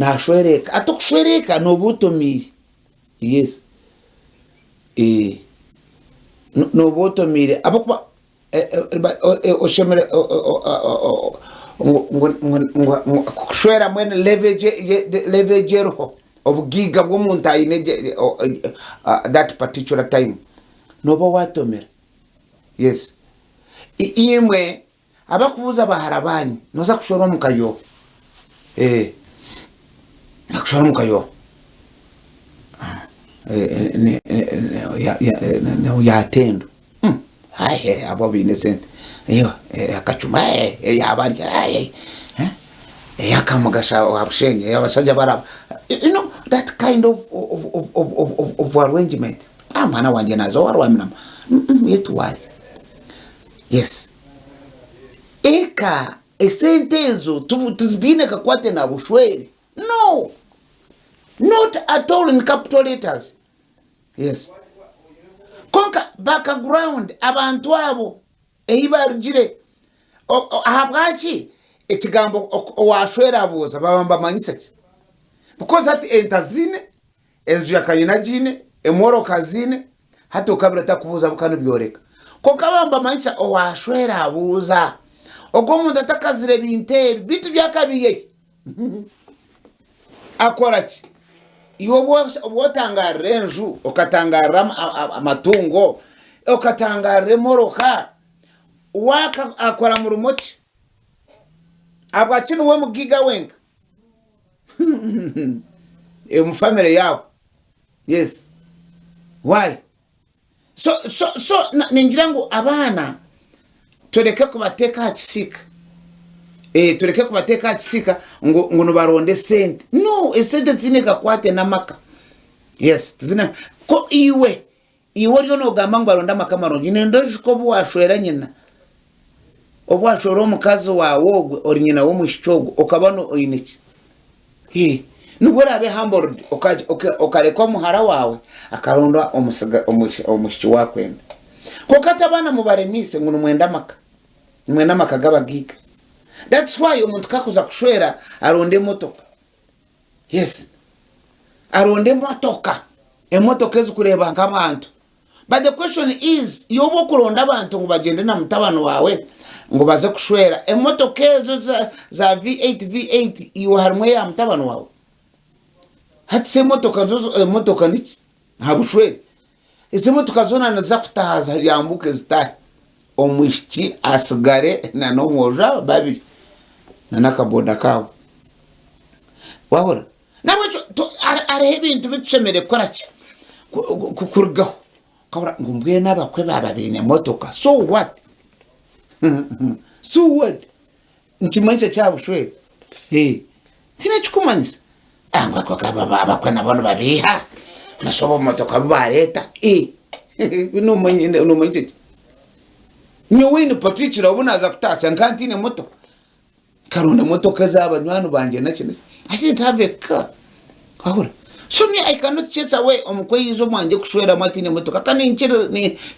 Nashwera eka. Hati okushwera eka noba otomiire. Yes. Eh. Noba otomiire ahabw'okuba oshemereire kushwera mbwenu level egyo eriho, obugaiga bw'omuntu aine that particular time, noba watomera. Yes. Imwe abarikubuuza bahara baanyu, nooza kushwera omu ka yooha? Eh, kushwera omu ka yooha? Yaatendwa. Aye abo baine esente. Akacuma yabarya. Eyakamugasha owa Bushenyi, abashaija baraba. You know, that kind of, of, of, of, of, of, of arrangement. Ah, mwana wangye naaza owa Rwaminama. Yetware. Yes. Eka esente ezo tiziine kakwate na bushwere. No. Not at all in capital letters. Yes. Konka background abantu abo ei barugire ahabwaki ekigambo owashwera abuuza baba nibamanyisa ki? Because hati ente aziine, enju ya kanyina agiine, emoroka aziine, hati okabire otakubuuza bikaba nibyoreka. Kwonka baba nibamanyisa owashwera abuuza. Ogwo omuntu atakazire ebintu ebi, beitu byakabiihe? Akora ki? Iwe obu otangaarira enju, okatangaarira amatungo, okatangaarira emoroka, we akora murimo ki? Ahabwaki niwe mugaiga wenka omu famire yaabo? Yes. Why? So, so, so ningira ngu abaana tureke kubateeka aha kisiika. Eh, tureke kubateeka aha kisiika ngu, ngu nibaronda esente. No, esente tiziine kakwate n'amaka. Yes, tizine. Ko iwe, iwe oriyo nogamba ngu baronde amaka marungi, nenda oijuke obu washwera nyina. Obu washwera omukazi waawe ogwe, ori nyina w'omwishiki ogwo, okaba oine ki? Hee, nibwo oraabe humbled okareka omuhara waawe akaronda omwishiki ou arikwenda. Kwonka hati abaana mubaremiise ngu nimwenda amaka, nimwenda amaka g'abagaiga. That's why omuntu ku arikuza kushwera aronda emotoka. Yes, aronda emotoka, emotoka ezirikureeba nk'abantu. But the question is, iwe obu okuronda abantu ngu bagyende na mutabani waawe ngu baze kushwera, emotoka ezo za V8 V8 iwe harimu eya mutabani waawe? Hati se emotoka zo emotoka niki aha bushwere? Ezi emotoka zoona niziza kutaaha ziyambuke zitaahe, omwishiki atsigare na n'omwojo aba babiri na n'akaboda kaabo. Wahurira? Nahabwekyo hariho ebintu ebi tushemereire kukora ki? Kurugaho. Okahurira ngu mbwenu abakwe baaba baine emotoka, so what? So what? Nikimanyisa ki aha bushwere? Tihaine ekirikumanyisa. Ngu abakwe nabo nibabeiha, nashusha obumotoka bu baareeta. Noomanyisa ki? Nyowe in particular obu naaza kutaasya nkaba ntaine motoka. Nkaronda emotoka eza banywani bangye naki naki. I didn't have a car. Wahurira? So me I cannot chase away omukwe yaija omwangye kushweramu ataine emotoka. Ka ninkira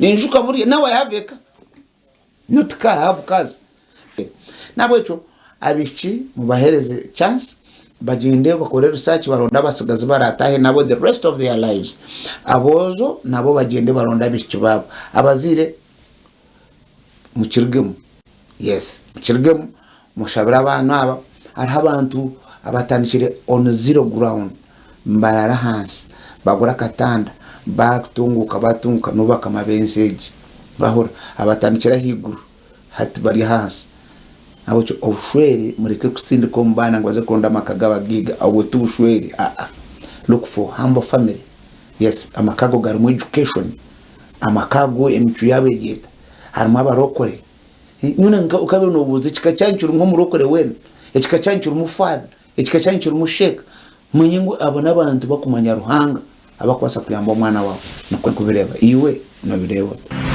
ninjuka burya. Now I have a car. Not car, I have cars. Nahabwekyo abaishiki mubahereze chance bagyende bakore research baronde abatsigazi barataahe nabo the rest of their lives. Aboojo nabo bagyende baronde abaishiki baabo. Abazaire mukirugemu. Yes mukirugemu mushabire abaana aba. Hariho abantu abatandikire on zero ground nibarara ahansi bagura akatanda batunguka batunguka nibo bakama b'ensi egi. Wahurira? Abatandikire ahaiguru hati bari ahansi. Nahabwekyo obushwere mureke kutsindika omu baana ngu baze kuronda amaka g'abagaiga obwo tibushwere aa. Look for humble family. Yes amaka ago garimu education, amaka ago emicwe yaabo eri eta. Harimu abarokore. Nyowe okabaire nobuuza ekika kyanyu kirimu omurokore weena? Ekika kyanyu kirimu father? Ekika kyanyu kirimu sheik? Manye ngu abo n'abantu bakumanya Ruhanga abakubaasa kuyamba omwana waawe. Nikwo ndikubireeba. Iwe nobireeba ota?